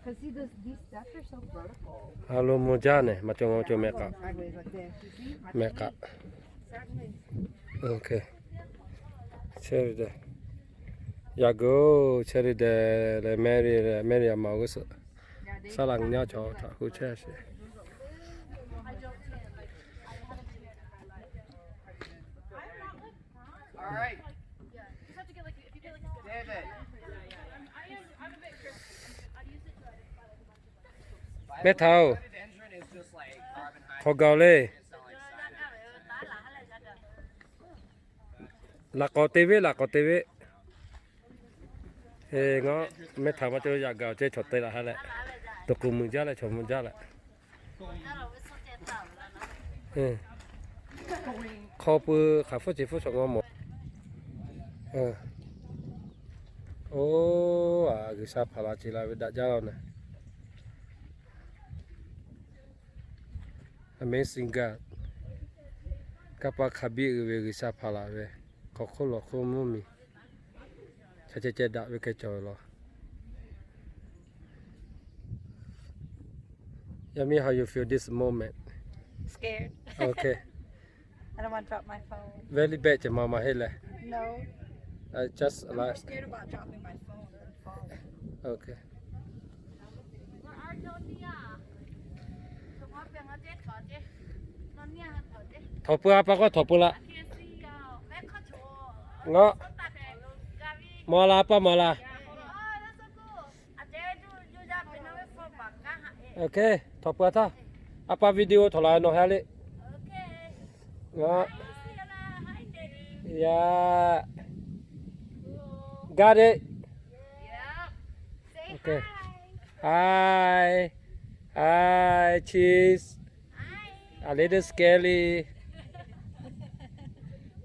Ha lo mvuh jaˇ neh, maˇ cawˬ maˇ cawˬ meh k'aꞈ. Meh k'aꞈ. Chehˇ ve deh. Yaꞈ guiˬ-oˬ, chehˇ ve deh leh mehˇ ve, mehˇ ve a ma g'uˇ suhˍ. Saˉ laꞈ nyi nyaˇ cawˬ htaꞈ hu chehˇ sheˍ. Mehˇ htaꞈ-oˬ, hk'aw gaˬ-oˬ le. Laꞈ k'awꞈ te ve, laꞈ k'awꞈ te ve. Ngaˬ mehˇ htaꞈ maˇ cawˬ yaꞈ gaˬ-oˬ ceh chaw te laꞈ ha leh, tuꞈ k'oˍ mui jaˇ leh chaw mui jaˇ leh. Hk'aw pui hk'aˬ hpfuhˇ ce hpfuhˇ shawˍ ngaw mawˬ. Oˇ, a G'uiˬsha hpaˍ laꞈ ce la ve daꞈ jaˇ law neh. Amazing God. Kanˇ paˆ hk'a biˇ uiˍ ve G'uiˬsha hpaˍ laꞈ ve, hk'aw hk'oˆ lawˬ hk'oˆ mvuhˇmiˬ, ca ceh ceh daꞈ ve keh cawˬ ve law. Yummy, how you feel this moment? Scared. Okay. I don't want to drop my phone. Very bad ce ma ma heˆ leh. No. I just I'm more like scared about dropping my phone than falling. Okay. Htawnˍ pui a pa k'o htawnˍ pui laꞈ. Ngaˬ maw la, a pa maw la. Okay, htawnˍ pui a htaˇ, a pa video htawnˍ la nawˬ ha le. Ngaˬ, ya, got it. Okay. Hi. Hi, cheese. A little scary.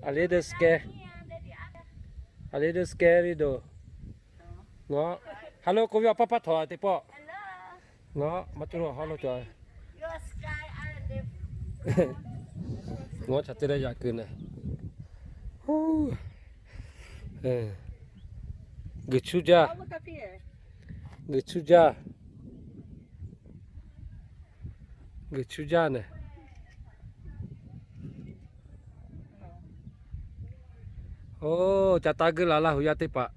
A little scare. A little scary though. Ngaˬ, hello k'oˆ ve a pa pa htawnˍ la teˇ pawˆ. Ngaˬ maˇ tuˬ lo ha lo cawˬ. Ngaˬ ca te leh yaꞈ kuiˬ neh. Guiˬ chuˇ jaˇ. Guiˬ chuˇ jaˇ. Guiˬ chuˇ jaˇ neh. Oˇ, ca taˇ guiˇ la Laˇ huˍ yaˇ teˇ hpaˍ.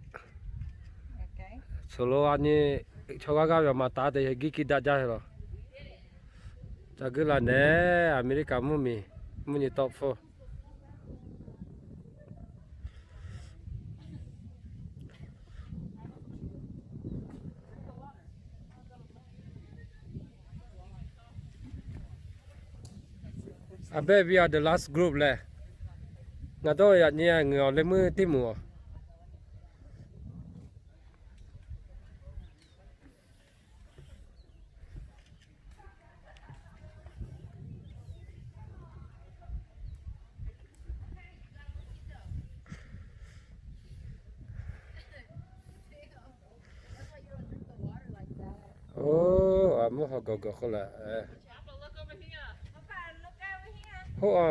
Shuˍ lo a nyi chaw g'aˇ g'aˇ ve awˬ ma taˍ te heh giˇ kiˇ daꞈ jaˇ heh law. Ca guiˇ la neh, America mvuhˇmiˬ, mvuhˇ nyi tawˆ hpfuhˇ. A behˆ ve a the last group leh, ngaˬ dawˇ yaꞈ nyi a ngeuˬ awˬ leh meuˇ teˇ moˍ-oˬ. Oˇ, a mvuhˇ haw gawˬ gawˬ hk'oˆ leh, hoˆ a.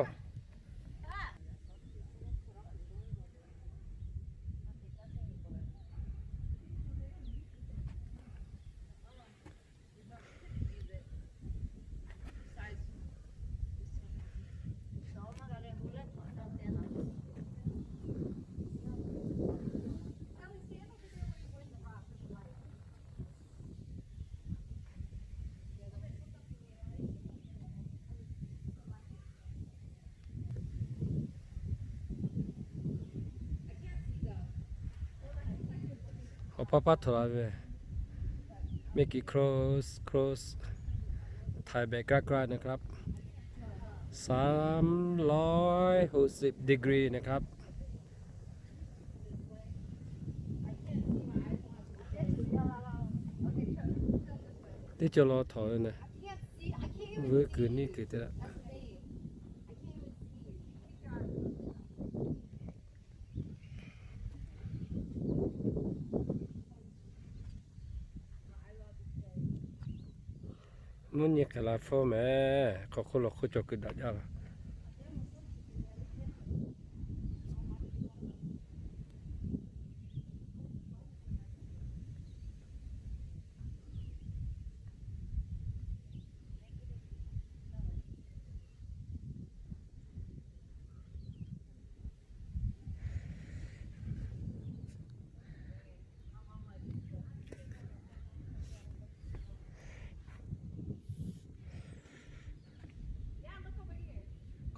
Awˬ pa pa htawnˍ la ve, make it close, close, ถ่ายแบบใกล้ๆ นะครับ สามร้อยหกสิบ degree นะครับ Teˇ cawˬ law htawnˍ ve neh, vuiˇ kuiˬ niˇ kuiˬ te laˇ. Mvuhˇ nyi hk'e la hpfuhˇ meh, hk'aw hk'oˆ lawˬ hk'oˆ cawˬ kuiˬ daꞈ jaˇ laˇ.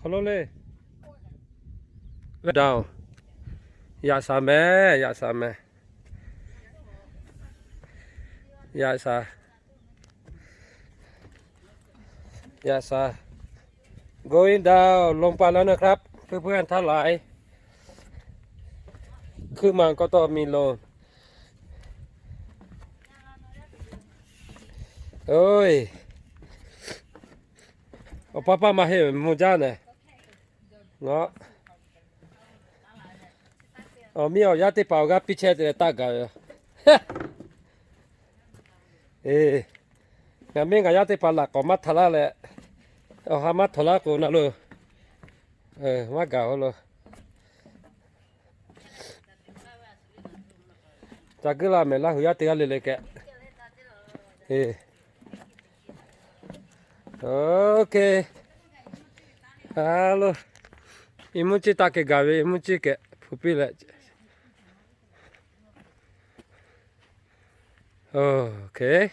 Hk'aw lo le. Down. Yaꞈ shaˍ meh, yaꞈ shaˍ meh. Yaꞈ shaˍ. Yaꞈ shaˍ. Going down ลงไปแล้วนะครับ เพื่อนๆ ทั้งหลาย ขึ้นมาก็ต้องมีลง เอ้ย Awˬ pa pa maˇ heˆ mvuh jaˇ neh. Ngaˬ, awˬ miˇ awˬ yaˇ teˇ hpaˍ awˬ g'aˇ piˇ chehˇ te leh taˇ gaˬ ve yoˬ. Eˬ, ngaˬ miˇ ngaˬ yaˇ teˇ hpaˍ laꞈ k'awꞈ maˇ htaꞈ laˇ leh, awˬ ha maˇ htawnˍ laˇ k'o na lo, maˇ gaˬ-o lo. Ca guˇ la mehˍ laˇ hui yaˇ teˇ g'aˇ le le keh. Eˬ, okay. Ha lo, iˉ mvuhˇ ciˇ taˇ keh gaˬ ve, iˉ mvuhˇ ciˇ keh hpu piˇ leh. Okay.